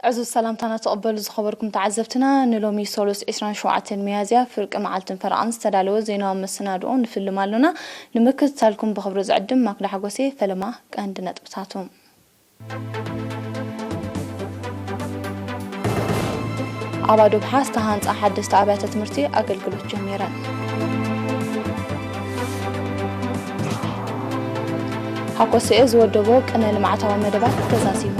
ዕዙዝ ሰላምታና ተቐበሉ ዝኸበርኩም ተዓዘብትና፣ ንሎሚ ሰሉስ ዕስራን ሸውዓተን ሚያዝያ ፍርቂ መዓልትን ፈረቓን ዝተዳለወ ዜናዊ መሰናድኦ ንፍልም ኣሎና። ንምክትታልኩም ብኽብሪ ዝዕድም ማክዳ ሓጎሴ። ፈለማ ቀንዲ ነጥብታቱ። ኣብ ኣዶብሓ ዝተሃንጻ ሓደስቲ ኣብያተ ትምህርቲ ኣገልግሎት ጀሚረን። ሃኮሰኤ ዝወደቦ ቅነ ልምዓታዊ መደባት ተዛዚሙ።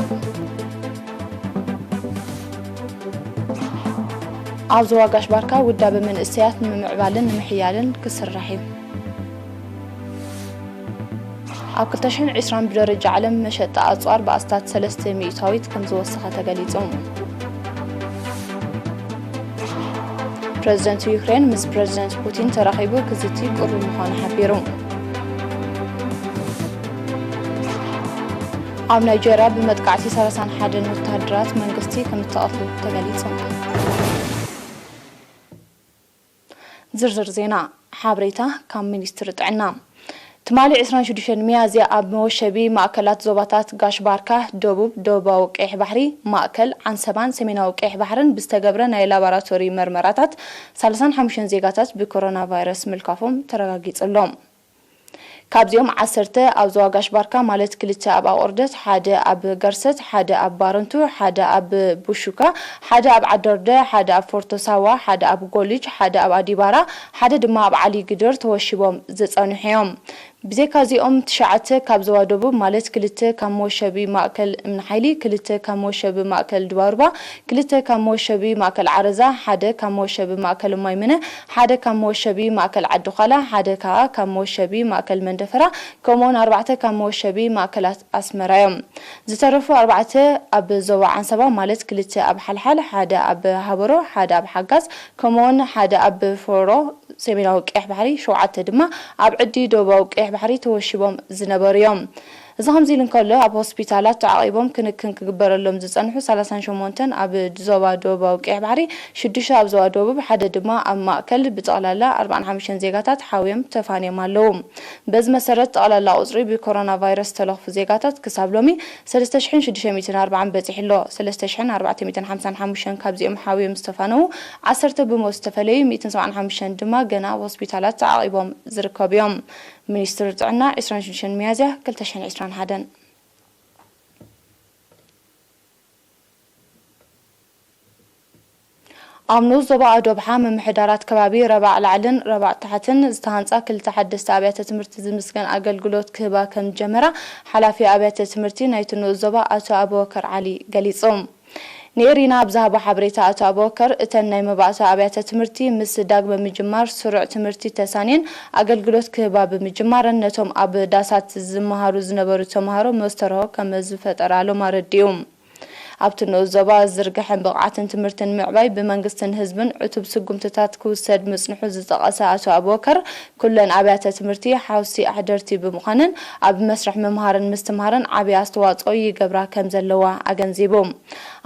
ኣብ ዞባ ጋሽ ባርካ ውዳበ መንእሰያት ንምምዕባልን ንምሕያልን ክስራሕ እዩ። ኣብ ክልተ ሽሕን ዕስራን ብደረጃ ዓለም መሸጣ ኣጽዋር ብኣስታት ሰለስተ ሚእታዊት ከም ዝወሰኸ ተገሊጹ። ፕረዚደንት ዩክሬን ምስ ፕረዚደንት ፑቲን ተራኺቡ ክዝቲ ቅሩብ ምዃኑ ሓቢሩ። ኣብ ናይጀርያ ብመጥቃዕቲ ሰላሳን ሓደን ወተሃደራት መንግስቲ ከም ዝተቐትሉ ተገሊጹ። ዝርዝር ዜና። ሓበሬታ ካብ ሚኒስትሪ ጥዕና። ትማሊ ዕስራን ሽዱሽተን ሚያዝያ ኣብ መወሸቢ ማእከላት ዞባታት ጋሽ ባርካ፣ ደቡብ፣ ደቡባዊ ቀይሕ ባሕሪ፣ ማእከል፣ ዓንሰባን ሰሜናዊ ቀይሕ ባሕርን ብዝተገብረ ናይ ላቦራቶሪ መርመራታት ሰላሳን ሓሙሽተን ዜጋታት ብኮሮና ቫይረስ ምልካፎም ተረጋጊጹ ኣሎ። ካብዚኦም ዓሰርተ ኣብ ዞባ ጋሽ ባርካ፣ ማለት ክልተ ኣብ ኣቑርደት፣ ሓደ ኣብ ገርሰት፣ ሓደ ኣብ ባረንቱ፣ ሓደ ኣብ ቡሹካ፣ ሓደ ኣብ ዓደርደ፣ ሓደ ኣብ ፎርቶ ሳዋ፣ ሓደ ኣብ ጎልጅ፣ ሓደ ኣብ ኣዲባራ፣ ሓደ ድማ ኣብ ዓሊ ግድር ተወሺቦም ዝጸንሑ እዮም። ብዘይካ እዚኦም፣ ትሽዓተ ካብ ዞባ ደቡብ፣ ማለት ክልተ ካብ መወሸቢ ማእከል እምኒ ሓይሊ፣ ክልተ ካብ መወሸቢ ማእከል ድባሩባ፣ ክልተ ካብ መወሸቢ ማእከል ዓረዛ፣ ሓደ ካብ መወሸቢ ማእከል ማይምነ፣ ሓደ ካብ መወሸቢ ማእከል ዓዲ ዃላ፣ ሓደ ከኣ ካብ መወሸቢ ማእከል መንደፈራ፣ ከምኡውን ኣርባዕተ ካብ መወሸቢ ማእከላት ኣስመራ እዮም። ዝተረፉ ኣርባዕተ ኣብ ዞባ ዓንሰባ፣ ማለት ክልተ ኣብ ሓልሓል፣ ሓደ ኣብ ሃበሮ፣ ሓደ ኣብ ሓጋዝ፣ ከምኡውን ሓደ ኣብ ፎሮ ሰሜናዊ ቀይሕ ባሕሪ፣ ሸውዓተ ድማ ኣብ ዕዲ ደቡባዊ ቀይሕ ባሕሪ ተወሺቦም ዝነበሩ እዮም። እዚ ከምዚ ኢሉ እንከሎ፣ ኣብ ሆስፒታላት ተዓቒቦም ክንክን ክግበረሎም ዝጸንሑ ሰላሳን ሸሞንተን ኣብ ዞባ ደቡባዊ ቀይሕ ባሕሪ፣ ሽዱሽተ ኣብ ዞባ ደቡብ፣ ሓደ ድማ ኣብ ማእከል፣ ብጠቕላላ ኣርባዓን ሓሙሽተን ዜጋታት ሓውዮም ተፋንዮም ኣለዉ። በዚ መሰረት፣ ጠቕላላ ቁጽሪ ብኮሮና ቫይረስ ዝተለኽፉ ዜጋታት ክሳብ ሎሚ ሰለስተ ሽሕን ሽዱሽተ ሚእትን ኣርባዓን በጺሑ ኣሎ። ሰለስተ ሽሕን ኣርባዕተ ሚእትን ሓምሳን ሓሙሽተን ካብዚኦም ሓውዮም ዝተፋነዉ፣ ዓሰርተ ብሞት ዝተፈለዩ፣ ሚእትን ሰብዓን ሓሙሽተን ድማ ገና ኣብ ሆስፒታላት ተዓቒቦም ዝርከቡ እዮም። ሚኒስትሪ ጥዕና፣ ዕስራን ሽዱሽተን ሚያዝያ ክልተ ሽሕን ዕስራን ሓደን። ኣብ ንኡስ ዞባ ኣዶብሓ ምምሕዳራት ከባቢ ረባዕ ላዕልን ረባዕ ታሕትን ዝተሃንጻ ክልተ ሓደስቲ ኣብያተ ትምህርቲ ዝምስገን ኣገልግሎት ክህባ ከም ዝጀመራ ሓላፊ ኣብያተ ትምህርቲ ናይቲ ንኡስ ዞባ ኣቶ ኣቡበከር ዓሊ ገሊጹ። ንኤሪና ኣብ ዝሃቦ ሓበሬታ ኣቶ ኣቡበከር፣ እተን ናይ መባእታ ኣብያተ ትምህርቲ ምስ ዳግመ ምጅማር ስሩዕ ትምህርቲ ተሳንየን ኣገልግሎት ክህባ ብምጅማረን፣ ነቶም ኣብ ዳሳት ዝመሃሩ ዝነበሩ ተምሃሮ መስተርሆ ከም ዝፈጠራሎም ኣረዲኡ። ኣብቲ ንኡስ ዞባ ዝርግሐን ብቕዓትን ትምህርትን ምዕባይ ብመንግስትን ህዝብን ዕቱብ ስጉምትታት ክውሰድ ምጽንሑ ዝጠቐሰ ኣቶ ኣቡበከር፣ ኩለን ኣብያተ ትምህርቲ ሓውሲ ኣሕደርቲ ብምዃነን ኣብ መስርሕ ምምሃርን ምስትምሃርን ዓቢ ኣስተዋጽኦ ይገብራ ከም ዘለዋ ኣገንዚቡ።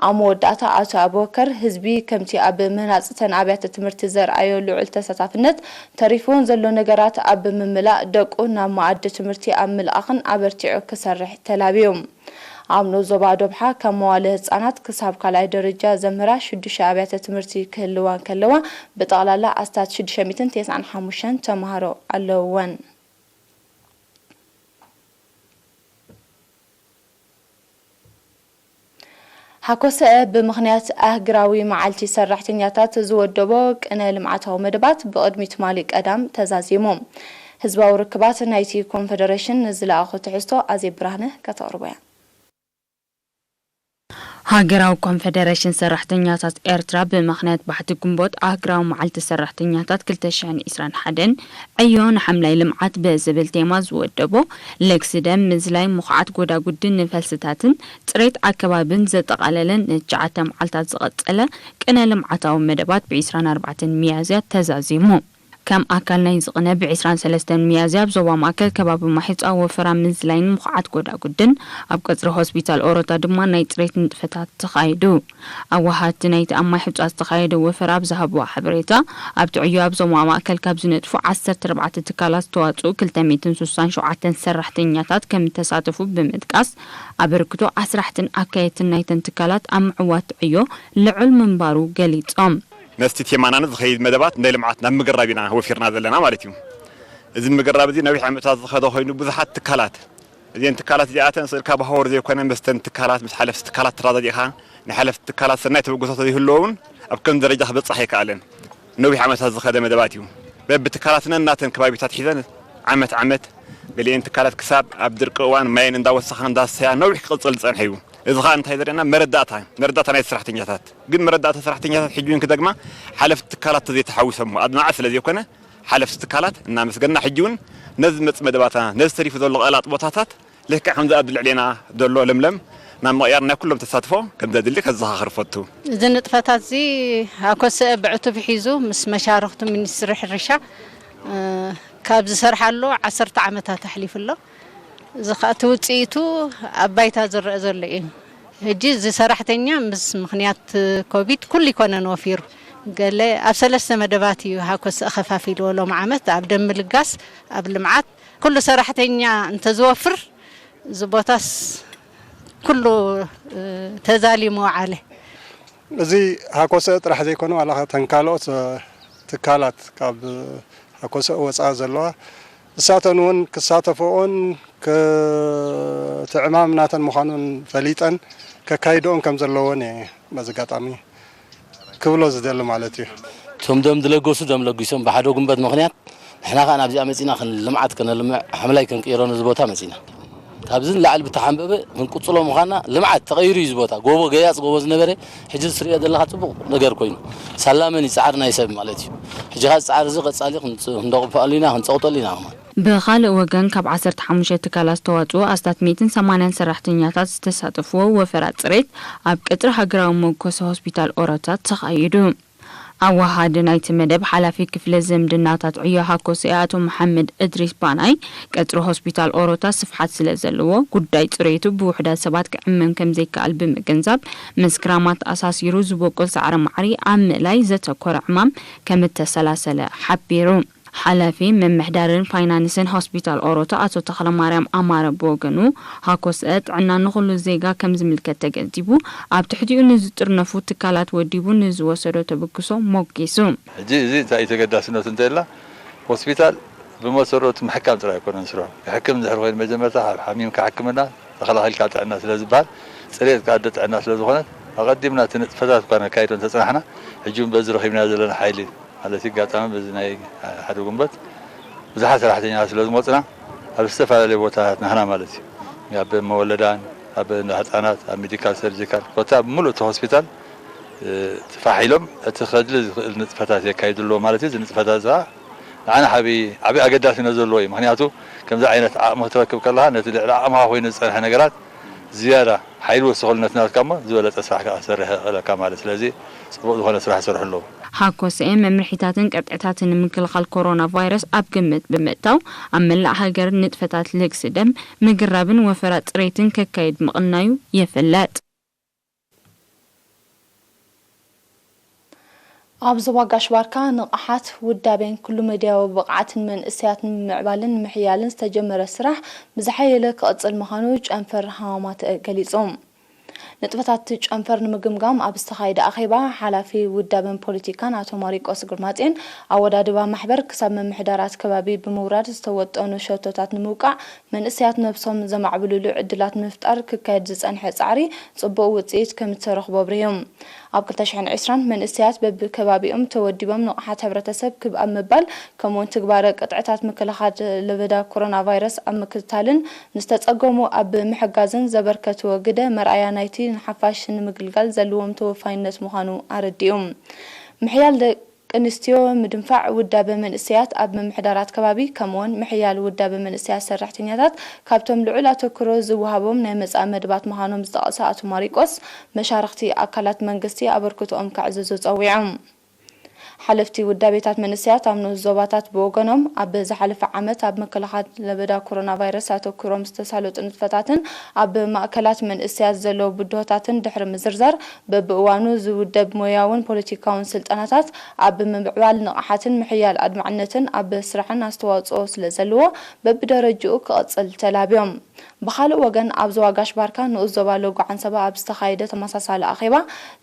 ኣብ መወዳእታ ኣቶ ኣቡበከር፣ ህዝቢ ከምቲ ኣብ ምህናጽ እተን ኣብያተ ትምህርቲ ዘርኣዮ ልዑል ተሳታፍነት፣ ተሪፍዎን ዘሎ ነገራት ኣብ ምምላእ፣ ደቁ ናብ መኣዲ ትምህርቲ ኣብ ምልኣኽን ኣበርቲዑ ክሰርሕ ተላብዩ። ኣብ ንኡስ ዞባ ዶብሓ ካብ መዋለ ህጻናት ክሳብ ካልኣይ ደረጃ ዘምህራ ሽዱሽተ ኣብያተ ትምህርቲ ክህልዋ እንከለዋ፣ ብጠቕላላ ኣስታት ሽዱሽተ ሚእትን ተስዓን ሓሙሽተን ተምሃሮ ኣለውወን። ሃኮሰአ ብምኽንያት ኣህግራዊ መዓልቲ ሰራሕተኛታት ዝወደቦ ቅነ ልምዓታዊ መደባት ብቕድሚ ትማሊ ቀዳም ተዛዚሙ። ህዝባዊ ርክባት ናይቲ ኮንፈደሬሽን ንዝለኣኾ ትሕዝቶ ኣዜብ ብርሃነ ከተቕርቦ እያ። ሃገራዊ ኮንፈደሬሽን ሰራሕተኛታት ኤርትራ ብምኽንያት ባሕቲ ግንቦት ኣህግራዊ መዓልቲ ሰራሕተኛታት ክልተ ሽሕን ዕስራን ሓደን ዕዮ ንሓምላይ ልምዓት ብዝብል ቴማ ዝወደቦ ለግሲ ደም፣ ምዝላይ ምኹዓት ጎዳጉዲ ንፈልስታትን ጽሬት ኣከባብን ዘጠቓለለ ንትሽዓተ መዓልታት ዝቐጸለ ቅነ ልምዓታዊ መደባት ብዕስራን ኣርባዕተን ሚያዝያ ተዛዚሙ። ከም ኣካል ናይዚ ቅነ፣ ብ ዕስራን ሰለስተን ሚያዝያ ኣብ ዞባ ማእከል ከባቢ ማሒፃ ወፈራ ምዝላይን ምኹዓት ጎዳጉድን፣ ኣብ ቀፅሪ ሆስፒታል ኦሮታ ድማ ናይ ፅሬት ንጥፈታት ተኻይዱ። ኣዋሃድቲ ናይቲ ኣብ ማይ ሑፃ ዝተኻየደ ወፈራ ኣብ ዝሃብዎ ሓበሬታ፣ ኣብቲ ዕዮ ኣብ ዞባ ማእከል ካብ ዝነጥፉ ዓሰርተ ኣርባዕተ ትካላት ዝተዋፅኡ ክልተ ሚእትን ስሳን ሸውዓተን ሰራሕተኛታት ከም እተሳተፉ ብምጥቃስ፣ ኣበርክቶ ኣስራሕትን ኣካየድትን ናይተን ትካላት ኣብ ምዕዋት ዕዮ ልዑል ምንባሩ ገሊፆም። መስቲ ቴማና ዝኸይድ መደባት ናይ ልምዓት ናብ ምግራብ ኢና ወፊርና ዘለና ማለት እዩ። እዚ ምግራብ እዚ ነዊሕ ዓመታት ዝኸደ ኮይኑ ብዙሓት ትካላት፣ እዚን ትካላት እዚኣተን ስእልካ ብሃወር ዘይኮነ መስተን ትካላት ምስ ሓለፍቲ ትካላት ተራዳዲእኻ ናይ ሓለፍቲ ትካላት ሰናይ ተበግሶ ተዘይህልዎ እውን ኣብ ከም ደረጃ ክበፅሕ ኣይከኣለን። ነዊሕ ዓመታት ዝኸደ መደባት እዩ። በብትካላትነን ናተን ከባቢታት ሒዘን ዓመት ዓመት ገሊኤን ትካላት ክሳብ ኣብ ድርቂ እዋን ማየን እንዳወሰኻ እንዳሰያ ነዊሕ ክቕፅል ዝፀንሐ እዩ። እዚ ኸዓ እንታይ ዘርእና መረዳእታ መረዳእታ ናይ ሰራሕተኛታት ግን መረዳእታ ሰራሕተኛታት ሕጂ እውን ክደግማ ሓለፍቲ ትካላት ተዘይተሓዊሶም ኣድማዒ ስለ ዘይኮነ ሓለፍቲ ትካላት እናመስገና ሕጂ እውን ነዚ መፅ መደባታ ነዚ ተሪፉ ዘሎ ቀላጥ ቦታታት ልክዕ ከምዚ ኣብ ልዕሌና ዘሎ ለምለም ናብ ምቕያር ናይ ኩሎም ተሳትፎ ከም ዘድሊ ከዘኻኽር ፈቱ። እዚ ንጥፈታት እዚ ኣኮሰ ብዕቱብ ሒዙ ምስ መሻርኽቱ ሚኒስትሪ ሕርሻ ካብ ዝሰርሓሉ ዓሰርተ ዓመታት ኣሕሊፉ ኣሎ። እዚ ኸኣ እቲ ውፅኢቱ ኣብ ባይታ ዝረአ ዘሎ እዩ። ሕጂ እዚ ሰራሕተኛ ምስ ምኽንያት ኮቪድ ኩሉ ይኮነን ወፊሩ። ገለ ኣብ ሰለስተ መደባት እዩ ሃኮሰ ኸፋፊልዎ ሎም ዓመት ኣብ ደም ምልጋስ ኣብ ልምዓት ኩሉ ሰራሕተኛ እንተዝወፍር እዚ ቦታስ ኩሉ ተዛሊሙ ወዓለ። እዚ ሃኮሰ ጥራሕ ዘይኮነ ዋላ ተን ካልኦት ትካላት ካብ ሃኮሰ ወፃ ዘለዋ እሳተን እውን ክሳተፈኦን እቲ ዕማም ናተን ምዃኑን ፈሊጠን ከካይደኦን ከም ዘለዎን እየ በዚ ኣጋጣሚ ክብሎ ዝደሊ ማለት እዩ። እቶም ደም ዝለገሱ ደም ለጊሶም ብሓደ ጉንበት ምኽንያት ንሕና ከዓ ናብዚኣ መፂና ልምዓት ከነልምዕ ሓምላይ ከንቅይሮ ነዚ ቦታ መፂና። ካብዚ ንላዕሊ ብተሓንበበ ክንቅፅሎ ምዃንና ልምዓት ተቐይሩ እዩ እዚ ቦታ ጎቦ ገያፅ ጎቦ ዝነበረ ሕጂ ዝትሪኦ ዘለካ ፅቡቕ ነገር ኮይኑ ሳላ መን ይፅዓር ናይ ሰብ ማለት እዩ። ሕጂ ከዓ ፃዕር እዚ ቀፃሊ ክንደቕፈሉ ኢና ክንፀቕጠሉ ኢና። ብኻልእ ወገን ካብ ዓሰርተ ሓሙሽተ ትካላት ዝተዋፅኡ ኣስታት ሚእትን ሰማንያን ሰራሕተኛታት ዝተሳተፍዎ ወፈራ ፅሬት ኣብ ቅፅሪ ሃገራዊ መጎሰ ሆስፒታል ኦሮታት ተኻይዱ። ኣዋሃዲ ናይቲ መደብ ሓላፊ ክፍለ ዝምድናታት ዕዮ ሃኮሰኤ ኣቶ መሓመድ እድሪስ ባናይ፣ ቀፅሪ ሆስፒታል ኦሮታ ስፍሓት ስለ ዘለዎ ጉዳይ ፅሬቱ ብውሑዳት ሰባት ክዕመም ከም ዘይከኣል ብምግንዛብ ምስ ክራማት ተኣሳሲሩ ዝበቁል ሳዕሪ ማዕሪ ኣብ ምእላይ ዘተኮረ ዕማም ከም እተሰላሰለ ሓቢሩ። ሓላፊ ምምሕዳርን ፋይናንስን ሆስፒታል ኦሮታ ኣቶ ተኽለማርያም ኣማረ ብወገኑ፣ ሃኮስአ ጥዕና ንኹሉ ዜጋ ከም ዝምልከት ተገንዚቡ፣ ኣብ ትሕቲኡ ንዝጥርነፉ ትካላት ወዲቡ ንዝወሰዶ ተበግሶ ሞጊሱ። ሕጂ እዚ እንታይ እዩ ተገዳስነቱ እንተኢልና ሆስፒታል ብመሰረቱ ምሕካም ጥራይ ኣይኮነን ስርሑ። ክሕክም እንድሕር ኮይኑ መጀመርታ ካብ ሓሚምካ ሕክምና ተኸላኺልካ ጥዕና ስለ ዝበሃል ፅሬት ከኣ ኣደ ጥዕና ስለ ዝኾነት ኣቐዲምና እቲ ንጥፈታት እኳ ነካይዶ እንተፅናሕና ሕጂ እውን በዚ ረኺብናዮ ዘለና ሓይሊ ማለት እዩ። ኣጋጣሚ በዚ ናይ ሓደ ጉንበት ብዙሓት ሰራሕተኛታት ስለ ዝመፁና ኣብ ዝተፈላለየ ቦታታት ናህና ማለት እዩ። ኣብ መወለዳን ኣብ እንዳ ህፃናት ኣብ ሜዲካል ሰርጂካል ኮታ ብምሉእ እቲ ሆስፒታል ፋሕ ኢሎም እቲ ከድሊ ዝኽእል ንጥፈታት የካይዱ ኣለዎ ማለት እዩ። እዚ ንጥፈታት እዚ ከዓ ንዓና ዓብዪ ዓብዪ ኣገዳስነት ዘለዎ እዩ። ምክንያቱ ከምዚ ዓይነት ዓቕሚ ክትረክብ ከለኻ ነቲ ልዕሊ ዓቕምኻ ኮይኑ ዝፀንሐ ነገራት ዝያዳ ሓይሊ ወስኸሉ ነቲ ናትካ እሞ ዝበለፀ ስራሕ ከዓ ክሰርሕ የኽእለካ ማለት ስለዚ ፅቡቕ ዝኾነ ስራሕ ይሰርሑ ኣለዉ። ሃኮስኤ መምርሒታትን ቅጥዕታትን ንምክልኻል ኮሮና ቫይረስ ኣብ ግምት ብምእታው ኣብ መላእ ሃገር ንጥፈታት ልግሲ ደም ምግራብን ወፈራ ፅሬትን ከካይድ ምቕናዩ ይፍለጥ። ኣብ ዞባ ጋሽ ባርካ ንቕሓት ውዳቤን ኩሉ መድያዊ ብቕዓትን መንእሰያት ንምምዕባልን ንምሕያልን ዝተጀመረ ስራሕ ብዝሓየለ ክቕጽል ምዃኑ ጨንፈር ሃማማተአ ገሊጹ። ንጥፈታት ጨንፈር ንምግምጋም ኣብ ዝተኻየደ ኣኼባ፣ ሓላፊ ውዳበን ፖለቲካን ኣቶ ማሪቆስ ግርማጼን፣ ኣወዳድባ ማሕበር ክሳብ ምምሕዳራት ከባቢ ብምውራድ ዝተወጠኑ ሸቶታት ንምውቃዕ መንእሰያት ነብሶም ዘማዕብልሉ ዕድላት ንምፍጣር ክካየድ ዝጸንሐ ጻዕሪ ጽቡቕ ውጽኢት ከም እተረኽቦ ኣብሪሆም። ኣብ ክልተ ሽሕን ዕስራን መንእሰያት በብከባቢኦም ተወዲቦም ንቕሓት ሕብረተሰብ ክብ ኣብ ምባል ከምኡውን ትግባረ ቅጥዕታት ምክልኻል ለበዳ ኮሮና ቫይረስ ኣብ ምክትታልን ንዝተጸገሙ ኣብ ምሕጋዝን ዘበርከትዎ ግደ መርኣያ ናይቲ ንሓፋሽ ንምግልጋል ዘለዎም ተወፋይነት ምዃኑ ኣረዲኡ። ምሕያል ደቂ ኣንስትዮ ምድንፋዕ ውዳበ መንእሰያት ኣብ ምምሕዳራት ከባቢ ከምኡውን ምሕያል ውዳበ መንእሰያት ሰራሕተኛታት ካብቶም ልዑል ኣተኩሮ ዝወሃቦም ናይ መጻኢ መደባት ምዃኖም ዝጠቐሰ ኣቶ ማሪቆስ፣ መሻርኽቲ ኣካላት መንግስቲ ኣበርክቶኦም ከዕዝዙ ጸዊዖም። ሓለፍቲ ውዳቤታት መንእሰያት ኣብ ንኡስ ዞባታት ብወገኖም፣ ኣብ ዝሓለፈ ዓመት ኣብ ምክልኻል ለበዳ ኮሮና ቫይረስ ኣተኲሮም ዝተሳለጡ ንጥፈታትን ኣብ ማእከላት መንእሰያት ዘለዉ ብድሆታትን ድሕሪ ምዝርዛር፣ በብእዋኑ ዝውደብ ሞያውን ፖለቲካውን ስልጠናታት ኣብ ምምዕባል ንቕሓትን ምሕያል ኣድማዕነትን ኣብ ስራሕን ኣስተዋጽኦ ስለ ዘለዎ፣ በብደረጅኡ ክቕጽል ተላብዮም። ብኻልእ ወገን፣ ኣብ ዞባ ጋሽ ባርካ ንኡስ ዞባ ሎጎ ዓንሰባ ኣብ ዝተኻየደ ተመሳሳሊ ኣኼባ፣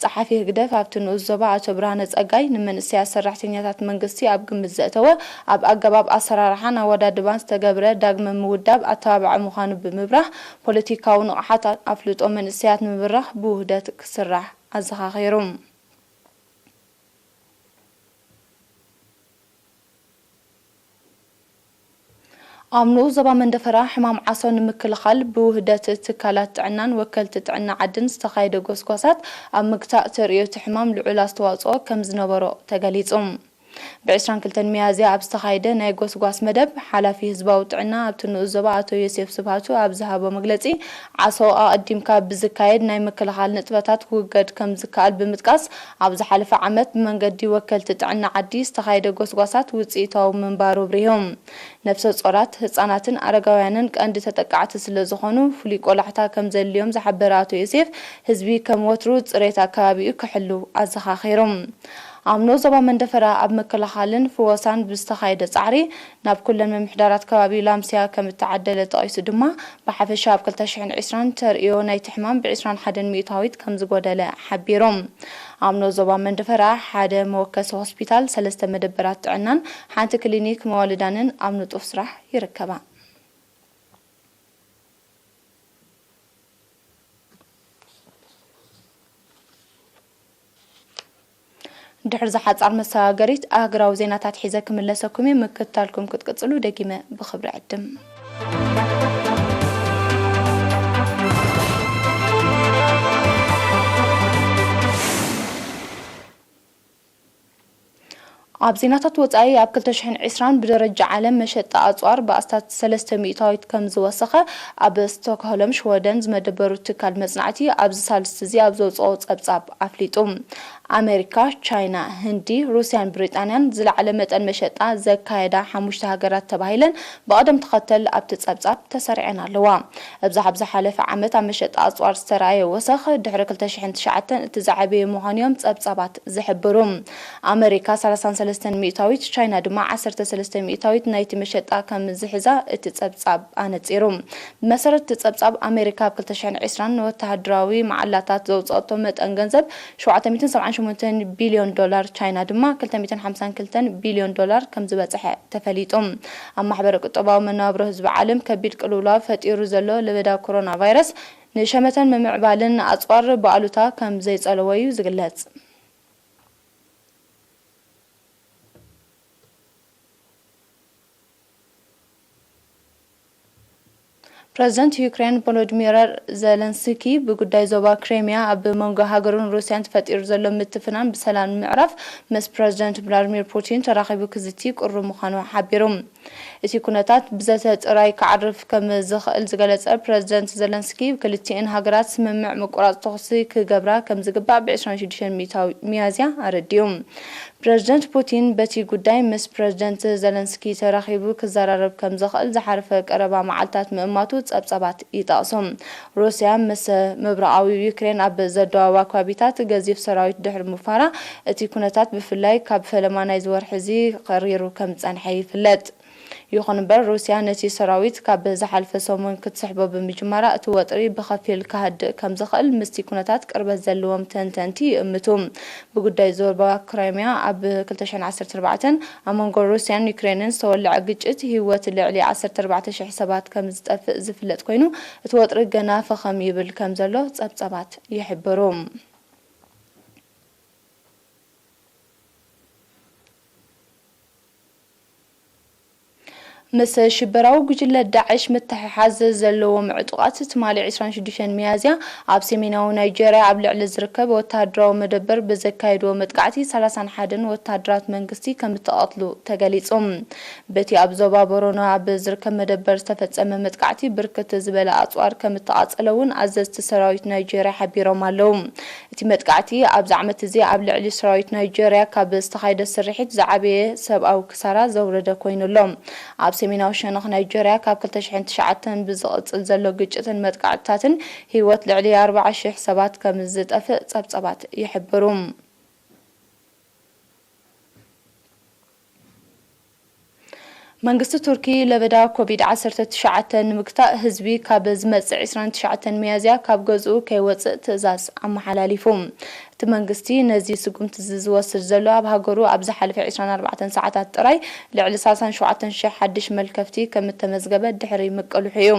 ጸሓፊ ህግደፍ ኣብቲ ንኡስ ዞባ ኣቶ ብርሃነ ጸጋይ፣ ንመንእሰያት ሰራሕተኛታት መንግስቲ ኣብ ግምት ዘእተወ፣ ኣብ ኣገባብ ኣሰራርሓን ኣወዳድባን ዝተገብረ ዳግመ ምውዳብ ኣተባባዒ ምዃኑ ብምብራህ፣ ፖለቲካዊ ንቕሓት ኣፍልጦ መንእሰያት ንምብራኽ ብውህደት ክስራሕ ኣዘኻኺሩ። ኣብ ንኡስ ዞባ መንደፈራ ሕማም ዓሶ ንምክልኻል ብውህደት ትካላት ጥዕናን ወከልቲ ጥዕና ዓድን ዝተኻየደ ጎስጓሳት፣ ኣብ ምግታእ ተርእዮ እቲ ሕማም ልዑል ኣስተዋጽኦ ከም ዝነበሮ ተገሊጹ። ብ ዕስራን ክልተን ሚያዝያ ኣብ ዝተኻየደ ናይ ጎስጓስ መደብ፣ ሓላፊ ህዝባዊ ጥዕና ኣብቲ ንኡስ ዞባ ኣቶ ዮሴፍ ስብሃቱ ኣብ ዝሃቦ መግለጺ፣ ዓሶ ኣቐዲምካ ብዝካየድ ናይ ምክልኻል ንጥፈታት ክውገድ ከም ዝከኣል ብምጥቃስ፣ ኣብ ዝሓለፈ ዓመት ብመንገዲ ወከልቲ ጥዕና ዓዲ ዝተኻየደ ጎስጓሳት ውጽኢታዊ ምንባሩ ኣብሪሁ። ነፍሰ ጾራት፣ ህጻናትን ኣረጋውያንን ቀንዲ ተጠቃዕቲ ስለ ዝኾኑ፣ ፍሉይ ቆላሕታ ከም ዘድልዮም ዝሓበረ ኣቶ ዮሴፍ፣ ህዝቢ ከም ወትሩ ጽሬት ኣከባቢኡ ክሕሉ ኣዘኻኺሩ። ኣብ ንኡስ ዞባ መንደፈራ ኣብ ምክልኻልን ፍወሳን ብዝተኻየደ ጻዕሪ፣ ናብ ኩለን ምምሕዳራት ከባቢ ላምስያ ከም እተዓደለ ጠቒሱ ድማ፣ ብሓፈሻ ኣብ ክልተ ሽሕን ዕስራን ተርእዮ ናይቲ ሕማም ብዕስራን ሓደን ሚእታዊት ከም ዝጎደለ ሓቢሩ። ኣብ ንኡስ ዞባ መንደፈራ ሓደ መወከሲ ሆስፒታል፣ ሰለስተ መደበራት ጥዕናን ሓንቲ ክሊኒክ መዋልዳንን ኣብ ንጡፍ ስራሕ ይርከባ። ድሕሪ እዛ ሓጻር መሰጋገሪት፣ ኣህጉራዊ ዜናታት ሒዘ ክምለሰኩም እየ። ምክትታልኩም ክትቅጽሉ ደጊመ ብኽብሪ ዕድም። ኣብ ዜናታት ወጻኢ፣ ኣብ ክልተ ሽሕን ዕስራን ብደረጃ ዓለም መሸጣ ኣጽዋር ብኣስታት ሰለስተ ሚእታዊት ከም ዝወሰኸ ኣብ ስቶክሆልም ሽወደን ዝመደበሩ ትካል መጽናዕቲ ኣብዚ ሳልስቲ እዚ ኣብ ዘውጽኦ ጸብጻብ ኣፍሊጡ። ኣሜሪካ፣ ቻይና፣ ህንዲ፣ ሩስያን ብሪጣንያን ዝለዓለ መጠን መሸጣ ዘካየዳ ሓሙሽተ ሃገራት ተባሂለን ብቕደም ተኸተል ኣብቲ ጸብጻብ ተሰሪዐን ኣለዋ። እብዛ ኣብ ዝሓለፈ ዓመት ኣብ መሸጣ ኣጽዋር ዝተራእየ ወሰኽ ድሕሪ ክልተ ሽሕን ትሽዓተን እቲ ዝዓበየ ምዃኑ እዮም ጸብጻባት ዝሕብሩ። ኣመሪካ ሰላሳን ሰለስተን ሚእታዊት፣ ቻይና ድማ ዓሰርተ ሰለስተ ሚእታዊት ናይቲ መሸጣ ከም ዝሕዛ እቲ ጸብጻብ ኣነጺሩ። ብመሰረት እቲ ጸብጻብ፣ ኣመሪካ ኣብ ክልተ ሽሕን ዕስራን ንወተሃደራዊ መዓላታት ዘውጽኦቶ መጠን ገንዘብ ሸውዓተ ሚእትን ሰብዓን ሸሞንተን ቢልዮን ዶላር፣ ቻይና ድማ ክልተ ሚእትን ሓምሳን ክልተን ቢልዮን ዶላር ከም ዝበጽሐ ተፈሊጡ። ኣብ ማሕበረ ቁጠባዊ መነባብሮ ህዝቢ ዓለም ከቢድ ቅልውላው ፈጢሩ ዘሎ ለበዳ ኮሮና ቫይረስ፣ ንሸመተን ምምዕባልን ኣጽዋር ብኣሉታ ከም ዘይጸለዎ እዩ ዝግለጽ። ፕረዚደንት ዩክሬን ቮሎዲሚር ዘለንስኪ፣ ብጉዳይ ዞባ ክሬሚያ ኣብ መንጎ ሃገሩን ሩስያን ተፈጢሩ ዘሎ ምትፍናን ብሰላም ንምዕራፍ ምስ ፕረዚደንት ቭላድሚር ፑቲን ተራኺቡ ክዝቲ ቅሩብ ምዃኑ ሓቢሩ። እቲ ኩነታት ብዘተ ጥራይ ክዓርፍ ከም ዝኽእል ዝገለጸ ፕረዚደንት ዘለንስኪ፣ ክልቲኤን ሃገራት ስምምዕ ምቁራጽ ተኹሲ ክገብራ ከም ዝግባእ ብ ዕስራን ሽዱሽተን ሚእታዊ ሚያዝያ ኣረዲኡ። ፕረዚደንት ፑቲን በቲ ጉዳይ ምስ ፕረዚደንት ዘለንስኪ ተራኺቡ ክዘራረብ ከም ዝኽእል ዝሓለፈ ቀረባ መዓልታት ምእማቱ ጸብጻባት ይጠቕሱ። ሩስያ ምስ ምብራቓዊ ዩክሬን ኣብ ዘደዋውባ ከባቢታት ገዚፍ ሰራዊት ድሕሪ ምፍሃራ፣ እቲ ኩነታት ብፍላይ ካብ ፈለማ ናይዚ ወርሒ እዚ ኸሪሩ ከም ዝጸንሐ ይፍለጥ። ይኹን እምበር፣ ሩስያ ነቲ ሰራዊት ካብ ዝሓለፈ ሰሙን ክትስሕቦ ብምጅማራ፣ እቲ ወጥሪ ብኸፊል ክሃድእ ከም ዝኽእል ምስቲ ኩነታት ቅርበት ዘለዎም ተንተንቲ ይእምቱ። ብጉዳይ ዞባ ክራይሚያ ኣብ ክልተ ሽሕን ዓሰርተ ኣርባዕተን ኣብ መንጎ ሩስያን ዩክሬንን ዝተወልዐ ግጭት፣ ህይወት ልዕሊ ዓሰርተ ኣርባዕተ ሽሕ ሰባት ከም ዝጠፍእ ዝፍለጥ ኮይኑ፣ እቲ ወጥሪ ገና ፈኸም ይብል ከም ዘሎ ጸብጻባት ይሕብሩ። ምስ ሽበራዊ ጉጅለ ዳዕሽ ምትሕሓዝ ዘለዎም ዕጡቓት ትማሊ ዕስራን ሽዱሽተን ሚያዝያ ኣብ ሰሜናዊ ናይጀርያ ኣብ ልዕሊ ዝርከብ ወተሃደራዊ መደበር ብዘካየድዎ መጥቃዕቲ ሰላሳን ሓደን ወተሃደራት መንግስቲ ከም እተቐትሉ ተገሊጹ። በቲ ኣብ ዞባ ቦረኖ ኣብ ዝርከብ መደበር ዝተፈጸመ መጥቃዕቲ ብርክት ዝበለ ኣጽዋር ከም እተቓጸለ እውን ኣዘዝቲ ሰራዊት ናይጀርያ ሓቢሮም ኣለዉ። እቲ መጥቃዕቲ ኣብዚ ዓመት እዚ ኣብ ልዕሊ ሰራዊት ናይጀርያ ካብ ዝተኻየደ ስርሒት ዝዓበየ ሰብኣዊ ክሳራ ዘውረደ ኮይኑ ኣሎ። ኣብ ሰሜናዊ ሸነኽ ናይጀርያ ካብ ክልተ ሽሕን ትሽዓተን ብዝቕጽል ዘሎ ግጭትን መጥቃዕትታትን ህይወት ልዕሊ ኣርባዓ ሽሕ ሰባት ከም ዝጠፍእ ጸብጸባት ይሕብሩ። መንግስቲ ቱርኪ ለበዳ ኮቪድ ዓሰርተ ትሽዓተ ንምግታእ ህዝቢ ካብ ዝመጽእ ዕስራን ትሽዓተን ሚያዝያ ካብ ገዝኡ ከይወጽእ ትእዛዝ ኣመሓላሊፉ። እቲ መንግስቲ ነዚ ስጉምቲ እዚ ዝወስድ ዘሎ ኣብ ሃገሩ ኣብ ዝሓለፈ ዕስራን ኣርባዕተን ሰዓታት ጥራይ ልዕሊ ሰላሳን ሸውዓተን ሽሕ ሓድሽ መልከፍቲ ከም እተመዝገበ ድሕሪ ምቅልሑ እዩ።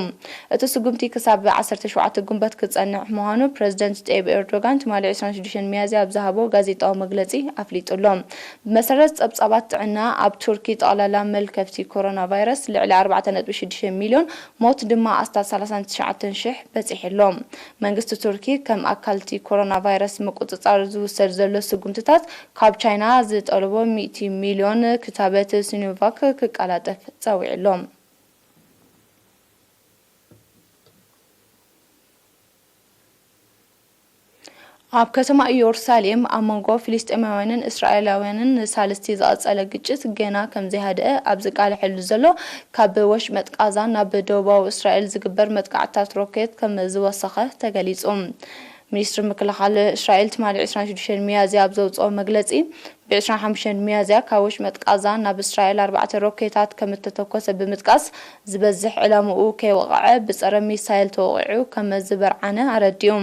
እቲ ስጉምቲ ክሳብ ዓሰርተ ሸውዓተ ጉንበት ክጸንሕ ምዃኑ ፕረዚደንት ጠይብ ኤርዶጋን ትማሊ ዕስራን ሽዱሽተን ሚያዝያ ኣብ ዝሃቦ ጋዜጣዊ መግለጺ ኣፍሊጡ ኣሎ። ብመሰረት ጸብጻባት ጥዕና፣ ኣብ ቱርኪ ጠቕላላ መልከፍቲ ኮሮና ቫይረስ ልዕሊ ኣርባዕተ ነጥቢ ሽዱሽተ ሚልዮን፣ ሞት ድማ ኣስታት ሰላሳን ትሽዓተን ሽሕ በጺሑ ኣሎ። መንግስቲ ቱርኪ ከም ኣካል እቲ ኮሮና ቫይረስ ምቁጽጻር ዝውሰድ ዘሎ ስጉምትታት፣ ካብ ቻይና ዝጠለቦ ሚእቲ ሚልዮን ክታበት ሲኖቫክ ክቀላጠፍ ጸዊዑ ኣሎ። ኣብ ከተማ ኢየሩሳሌም ኣብ መንጎ ፍልስጤማውያንን እስራኤላውያንን ንሳልስቲ ዝቐጸለ ግጭት ገና ከም ዘይሃደአ ኣብ ዝቃለሐሉ ዘሎ፣ ካብ ወሽመጥ ቃዛ ናብ ደቡባዊ እስራኤል ዝግበር መጥቃዕትታት ሮኬት ከም ዝወሰኸ ተገሊጹ። ሚኒስትሪ ምክልኻል እስራኤል ትማሊ ዕስራን ሽዱሽተን ሚያዝያ ኣብ ዘውጽኦ መግለጺ፣ ብ ዕስራን ሓሙሽተን ሚያዝያ ካብ ወሽመጥ ቃዛ ናብ እስራኤል ኣርባዕተ ሮኬታት ከም እተተኮሰ ብምጥቃስ፣ ዝበዝሕ ዕላምኡ ከይወቕዐ ብጸረ ሚሳይል ተወቒዑ ከም ዝበርዓነ ኣረዲኡ።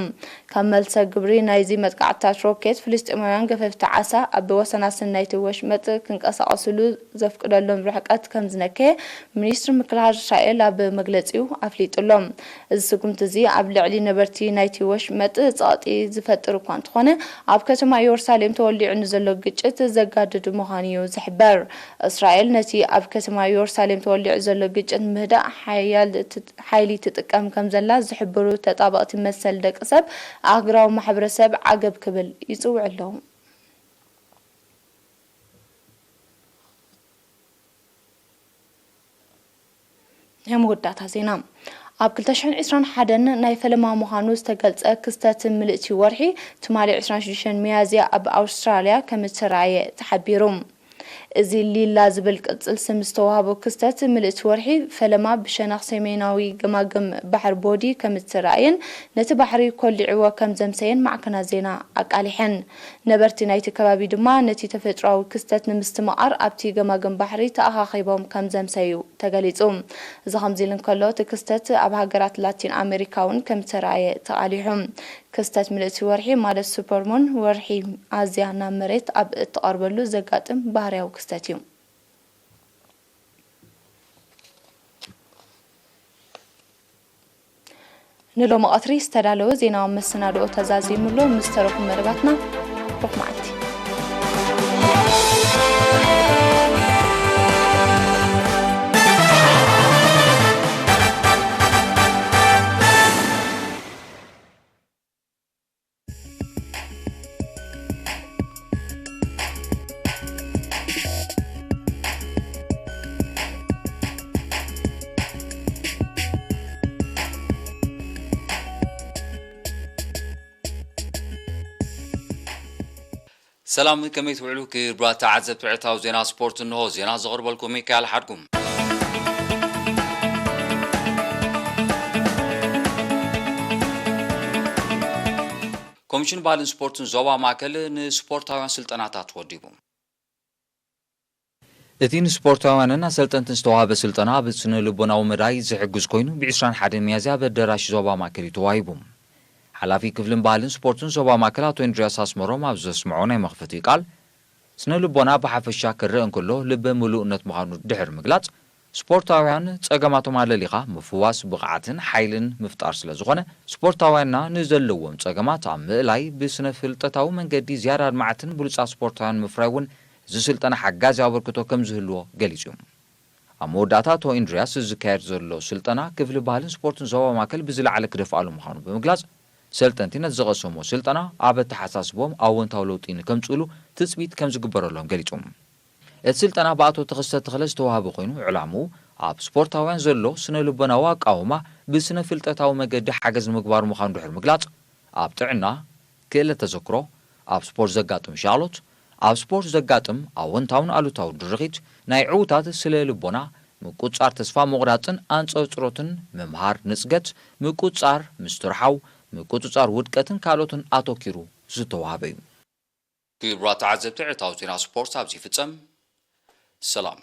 ከም መልሰ ግብሪ ናይዚ መጥቃዕትታት ሮኬት፣ ፍልስጤማውያን ገፈፍቲ ዓሳ ኣብ ወሰናስን ናይቲ ወሽመጥ ክንቀሳቐስሉ ዘፍቅደሎም ርሕቀት ከም ዝነከየ ሚኒስትሪ ምክልኻል እስራኤል ኣብ መግለጺኡ ኣፍሊጡ ኣሎ። እዚ ስጉምቲ እዚ ኣብ ልዕሊ ነበርቲ ናይቲ ወሽመጥ ጸቕጢ ዝፈጥር እኳ እንተኾነ፣ ኣብ ከተማ ኢየሩሳሌም ተወሊዑ ንዘሎ ግጭት ዘጋድድ ምዃኑ እዩ ዝሕበር። እስራኤል ነቲ ኣብ ከተማ ኢየሩሳሌም ተወሊዑ ዘሎ ግጭት ምህዳእ ሓያል ት-፣ ሓይሊ ትጥቀም ከም ዘላ ዝሕብሩ ተጣበቕቲ መሰል ደቂ ሰብ፣ ኣህጉራዊ ማሕበረሰብ ዓገብ ክብል ይጽውዑ ኣለዉ። ናይ መወዳእታ ዜና። ኣብ ክልተ ሽሕን ዕስራን ሓደን ናይ ፈለማ ምዃኑ ዝተገልጸ ክስተት ምልእቲ ወርሒ፣ ትማሊ ዕስራን ሽዱሽተን ሚያዝያ ኣብ ኣውስትራልያ ከም እተራእየ ተሓቢሩ። እዚ ሊላ ዝብል ቅጽል ስም ዝተዋህቦ ክስተት ምልእቲ ወርሒ፣ ፈለማ ብሸነኽ ሰሜናዊ ገማግም ባሕሪ ቦዲ ከም እተራእየን ነቲ ባሕሪ ኮሊዕዎ ከም ዘምሰየን ማዕከናት ዜና ኣቃሊሐን። ነበርቲ ናይቲ ከባቢ ድማ ነቲ ተፈጥሮኣዊ ክስተት ንምስትምቓር ኣብቲ ገማግም ባሕሪ ተኣኻኺቦም ከም ዘምሰዩ ተገሊጹ። እዚ ከምዚ ኢሉ እንከሎ፣ እቲ ክስተት ኣብ ሃገራት ላቲን ኣሜሪካ እውን ከም ዝተራእየ ተቓሊሑ። ክስተት ምልእቲ ወርሒ፣ ማለት ሱፐርሙን፣ ወርሒ ኣዝያ ናብ መሬት ኣብ እትቐርበሉ ዘጋጥም ባህርያዊ ክስተት እዩ። ንሎሚ ቀትሪ ዝተዳለወ ዜናዊ መሰናድኦ ተዛዚሙ ኣሎ። ምስ ተረፉ መደባትና ርሑቕ መዓልቲ። ሰላም፣ ከመይ ትውዕሉ ክቡራት ተዓዘብቲ ዕለታዊ ዜና ስፖርት? እንሆ ዜና ዘቕርበልኩም ሚካኤል ሓድጉም። ኮሚሽን ባህልን ስፖርትን ዞባ ማእከል ንስፖርታውያን ስልጠናታት ወዲቡ። እቲ ንስፖርታውያንን ኣሰልጠንትን ዝተዋህበ ስልጠና ኣብ ስነ ልቦናዊ መዳይ ዝሕግዝ ኮይኑ፣ ብ ዕስራን ሓደን ሚያዝያ ኣብ ኣዳራሽ ዞባ ማእከል እዩ ተዋሂቡ። ሓላፊ ክፍልን ባህልን ስፖርትን ዞባ ማእከል ኣቶ እንድርያስ ኣስመሮም ኣብ ዘስምዖ ናይ መኽፈቲ ቃል፣ ስነ ልቦና ብሓፈሻ ክረአ እንከሎ ልበ ምሉእነት ምዃኑ ድሕሪ ምግላጽ፣ ስፖርታውያን ጸገማቶም ኣለሊኻ ምፍዋስ ብቕዓትን ሓይልን ምፍጣር ስለ ዝኾነ፣ ስፖርታውያንና ንዘለዎም ጸገማት ኣብ ምእላይ ብስነ ፍልጠታዊ መንገዲ ዝያዳ ኣድማዕትን ብሉጻት ስፖርታውያን ምፍራይ እውን እዚ ስልጠና ሓጋዚ ኣበርክቶ ከም ዝህልዎ ገሊጹ እዩ። ኣብ መወዳእታ ኣቶ ኢንድርያስ ዝካየድ ዘሎ ስልጠና ክፍሊ ባህልን ስፖርትን ዞባ ማእከል ብዝለዓለ ክደፍኣሉ ምዃኑ ብምግላጽ፣ ሰልጠንቲ ነቲ ዝቐሰሞ ስልጠና ኣብ ኣተሓሳስቦም ኣወንታዊ ለውጢ ንከምጽእሉ ትጽቢት ከም ዝግበረሎም ገሊጹ። እቲ ስልጠና ብኣቶ ተኸስተ ተኽለ ዝተዋህበ ኮይኑ፣ ዕላምኡ ኣብ ስፖርታውያን ዘሎ ስነ ልቦናዊ ኣቃውማ ብስነ ፍልጠታዊ መገዲ ሓገዝ ንምግባር ምዃኑ ድሕሪ ምግላጽ፣ ኣብ ጥዕና፣ ክእለት ተዘክሮ፣ ኣብ ስፖርት ዘጋጥም ሻቕሎት፣ ኣብ ስፖርት ዘጋጥም ኣወንታውን ኣሉታውን ድርኺት፣ ናይ ዕዉታት ስለ ልቦና፣ ምቁጽጻር ተስፋ ምቑራጽን ኣንጸርጽሮትን፣ ምምሃር ንጽገት፣ ምቁጽጻር ምስትርሓው፣ ምቁጽጻር ውድቀትን ካልኦትን ኣተኪሩ ዝተዋህበ እዩ። ክቡራት ተዓዘብቲ፣ ዕለታዊ ዜና ስፖርት ኣብዚ ይፍጸም። ሰላም።